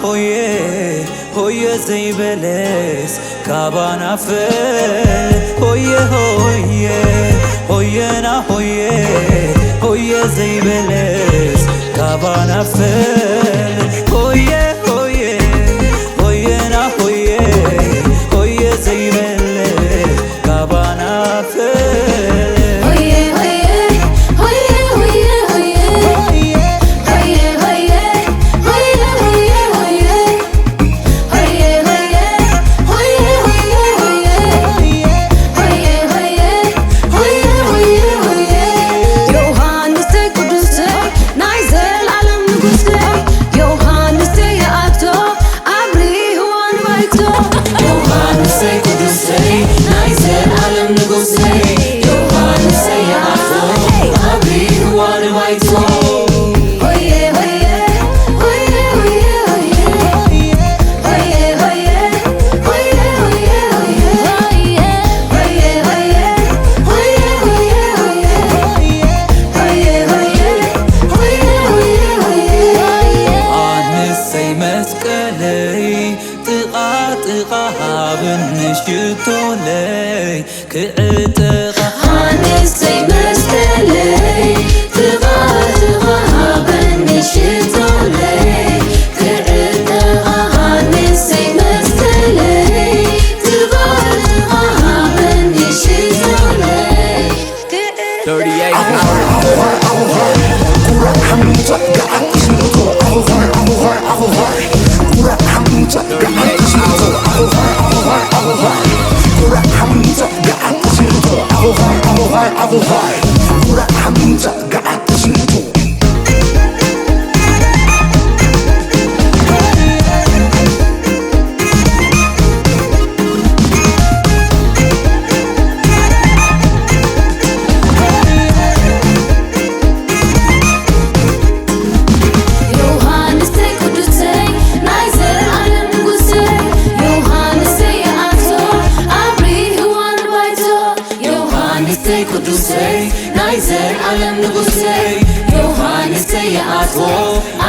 ሆየ ሆየ ዘይበለስ ካባና ፈል ሆየ ሆየ ሆየና ሆየ ሆየ ዘይበለስ ካባና ፈል ሆየ ሆየ ሆየና ሆየ ሆየ ዘይበለስ ካባና ፈል ዮሃንስ ዘይቅዱሰይ ናይ ዘልኣለም ንጉሰይ ዮሃንስ ዘይኣቶ ኣብሪህዋ ንባይቶ ዮሃንስ ዘይቅዱሰይ ናይ ዘልኣለም ንጉሰይ ዮሃንስ ዘይኣቶ ኣብሪህዋ ንባይቶ ሆየ ሆየ ሆየ ሆየ ሆየ ኣንሰይ መስቀለይ ጥቓ ጥቓ ሃብኒ ሽቶለይ ክዕጠቓ ኣንሰይ መስቀለይ ጥቓ ጥቓ ሃብኒ ሽቶለይ ክዕጠቓ ኣንሰይ መስቀለይ ጥቓ ጥቓ ሃብኒ ሽቶለይ ክዕጠቓ ዮሃንሰይ ቅዱሰይ ናይ ዘልኣለም ንጉሰይ ዮሃንሰይ ይኣቶ ኣብሪህዋ ንባይቶ ዮሃንሰይ ቅዱሰይ ናይ ዘልኣለም ንጉሰይ ዮሃንሰይ ይኣቶ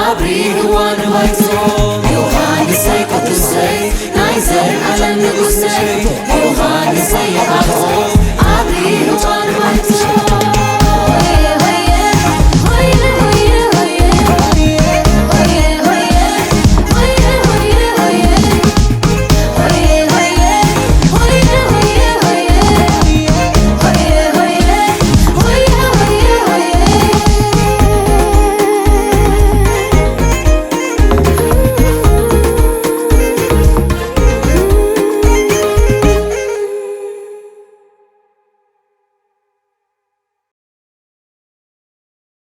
ኣብሪህዋ ንባይቶ ዮሃንሰይ ቅዱሰይ ናይ ዘልኣለም ንጉሰይ ዮሃንሰይ ይኣቶ ኣብሪህዋ ንባይቶ